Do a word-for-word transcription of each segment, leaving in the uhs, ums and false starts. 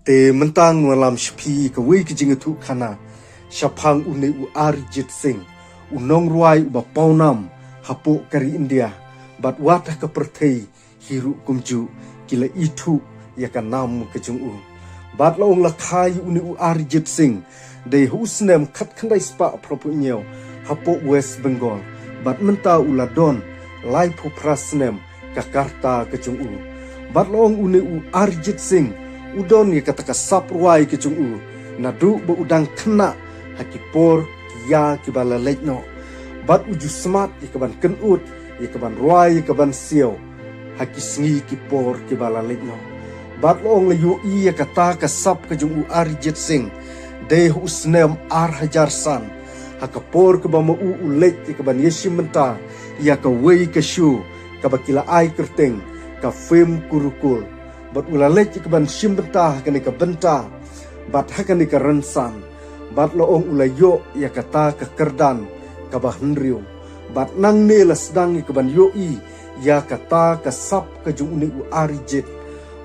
Te mynta ngan wallam sha phi kawei ka jingïathuhkhana shaphang une u Arijit Singh, u nongrwai uba pawnam hapoh ka ri India, bad wat ha ka pyrthei hi ruh kumjuh ki la ithuh ïa ka nam ka jong u. Bad la ong la kha ïa une u Arijit Singh, dei ha u snem khatkhyndai spah phra phew hynñiew hapoh West Bengal, bad mynta u la don laiphew phra snem ka karta ka jong u. Bad la ong une u Arijit Singh u don ïa kata ka sap rwai ka jong u naduh ba u dang khynnah ha ki por ki ïa kiba la leit noh. Bad u ju smat ïa kaban kynud, ïa kaban rwai, ïa kaban siaw ha ki sngi ki por kiba la leit noh. Bad la ong la ïohi ïa kata ka sap ka jong u Arijit Singh dei ha u snem ar hajar san, ha ka por kaba ma u u leit ïa kaban ïashim bynta ïa kawei ka show kaba ki la ai kyrteng ka Film Gurukul. Bad u la leit ïa kaban shim bynta ha kane ka bynta bad ha kane ka rynsan. Bad la ong u la ïoh ïa kata ka kyrdan kaba hynriew. Bad nangne la sdang ïa kaban ïohi ïa kata ka sap ka jong une u Arijit.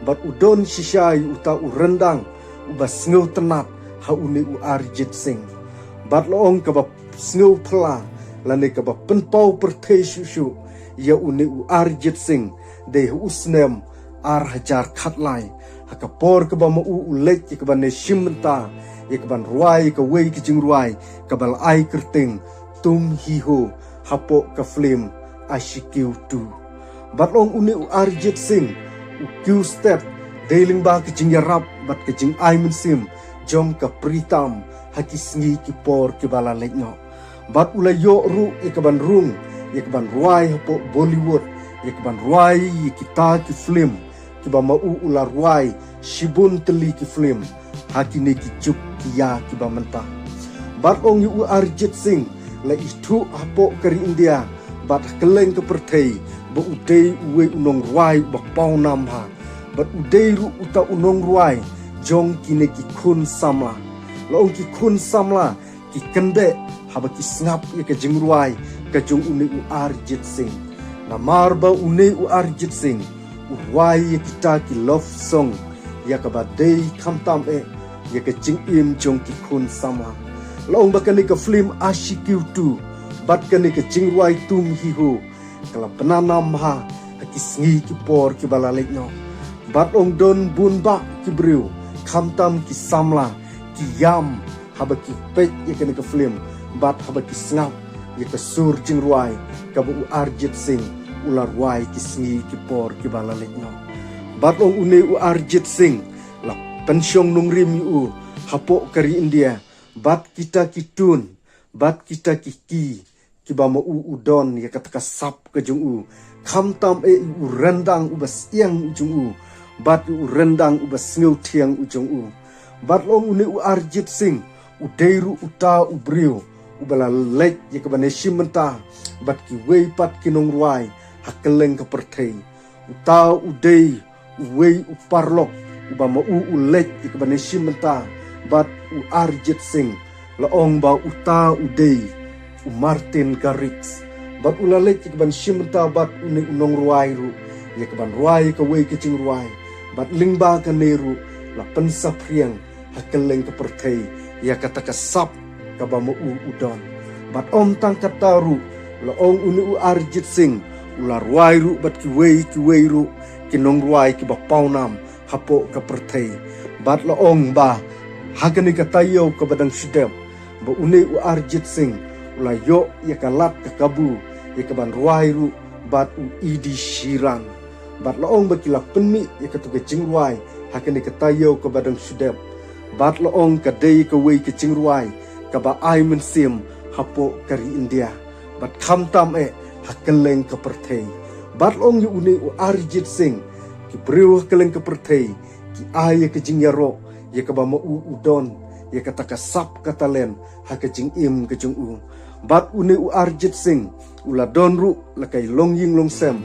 Bad u don shisha ïa uta u ryndang uba sngewtynnad ha une u Arijit Singh. Bad la ong kaba sngewphylla lane kaba pynpaw pyrthei shuh shuh ïa une u Arijit Singh dei ha u snem ar hajar khatlai, ha ka por kaba ma u u leit ïa kaban ïashim bynta ïa kaban rwai ïa kawei ka jingrwai kaba la ai kyrteng Tum Hi Ho hapoh ka film Aashiqui two. Bad la ong une u Arijit Singh u kiew stet dei lyngba ka jingïarap bad ka jingai mynsiem jong ka Pritam ha ki sngi ki por kiba la leit noh. Bad u la ïoh ruh ïa kaban rung, ïa kaban rwai hapoh Bollywood, ïa kaban rwai ïa kita ki film kiba ma u u la rwai shibun tylli ki film ha kine ki juk ki ïa kiba mynta. Bad la ong ïa u Arijit Singh la ithuh hapoh ka ri India bad ha kylleng ka pyrthei ba u dei uwei u nongrwai uba pawnam bha. Bad u dei ruh uta u nongrwai jong kine ki khun samla. La ong ki khun samla ki kyndeh haba ki sngap ïa ka jingrwai ka jong une u Arijit Singh. Namar ba une u Arijit Singh u rwai ïa kita ki love song ïa kaba dei khamtam eh ïa ka jingim jong ki khun samla. La ong ba kane ka film Aashiqui two bad kane ka jingrwai Tum Hi Ho ka la bna nam bha ha ki sngi ki por kiba la leit noh. Bad la ong don bun bah ki briew khamtam ki samla ki ïam haba ki peit ïa kane ka film bad haba ki sngap ïa ka sur jingrwai kaba u Arijit Singh u la rwai ki sngi ki por kiba la leit noh. Bad la ong une u Arijit Singh la pynshong nongrim ïa u hapoh ka ri India bad kita ki tune bad kita ki ki kiba ma u u don ïa kata ka sap ka jong u. Khamtam eh ïa u ryndang uba syiang u jong u bad ïa u ryndang uba sngewthiang u jong u. Bad la ong une u Arijit Singh u dei ruh uta u briew uba la leit ïa kaban ïashim bynta bad kiwei pat ki nongrwai ha kylleng ka pyrthei. Uta u dei uwei u paralok uba ma u u leit ïa kaban ïashim bynta bad u Arijit Singh. La ong ba uta u dei u Martin Garrix. Bad u la leit ïa kaban shim bynta bad une u nongrwai ruh ïa kaban rwai ïa kawei ka jingrwai. Bad lyngba kane ruh la pynsaphriang ha kylleng ka pyrthei ïa kata ka sap kaba ma u u don. Bad ym tang kata ruh, la ong une u Arijit Singh u la rwai ruh bad kiwei kiwei ruh ki nongrwai kiba pawnam hapoh ka pyrthei. Bad la ong ba ha kane ka taïew kaba dang shu dep ba une u Arijit Singh u la ïoh ïa ka lad ka kabu ïa kaban rwai ruh bad u Ed Sheeran. Bad la ong ba ki la pynmih ïa katu ka jingrwai ha kane ka taïew kaba dang shu dep. Bad la ong ka dei kawei ka jingrwai kaba ai mynsiem hapoh ka ri India bad khamtam eh ha kylleng ka pyrthei. Bad la ong ïa une u Arijit Singh ki briew ha kylleng ka pyrthei ki ai ïa ka jingïaroh ïa kaba ma u u don ïa kata ka sap ka talent ha ka jingim ka jong u. Bad une u Arijit Singh u la don ruh la ka longïing longsem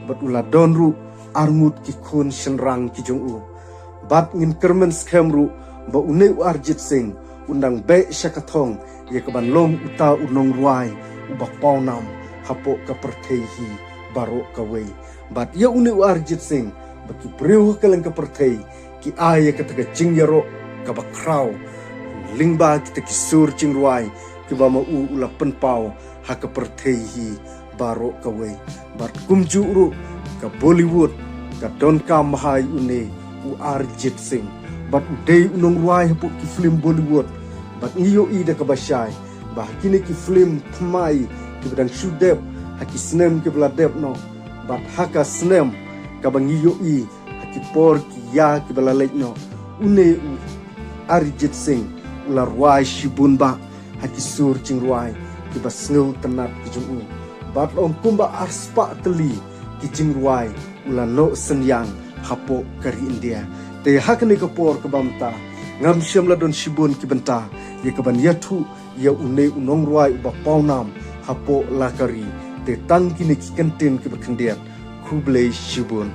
bad u la don ruh arngut ki khun shynrang ki jong u. Bad ngin kyrmen skhem ruh ba une u Arijit Singh un dang beh sha ka thong ïa kaban long uta u nongrwai uba pawnam hapoh ka pyrthei hi baroh kawei. Bad ïa une u Arijit Singh ba ki briew ha kylleng ka pyrthei ki ai ïa kata ka jingïaroh kaba khraw lyngba kita ki sur jingrwai kiba ma u u la pynpaw ha ka pyrthei hi baroh kawei. Bad kumjuh ruh ka Bollywood ka donkam bha ïa une u Arijit Singh. Bad u dei u nongrwai hapoh ki film Bollywood. Bad ngi ïohi da kaba shai ba ha kine ki film thymmai kiba dang shu dep ha ki snem kiba la dep noh. Bad ha ka snem kaba ngi ïohi ha ki por ki ïa kiba la leit noh, une u Arijit Singh u la rwai shibun bah ha ki sur jingrwai kiba sngewtynnat ki jong u. Bad la ong kumba arspah tylli ki jingrwai u la noh synñiang hapoh ka ri India. Te ha kane ka por kaba mynta ngam shym la don shibun ki bynta ïa kaban ïathuh ïa une u nongrwai uba pawnam hapoh la ka ri. Te tang kine ki kyntien kiba khyndiat. Khublei shibun.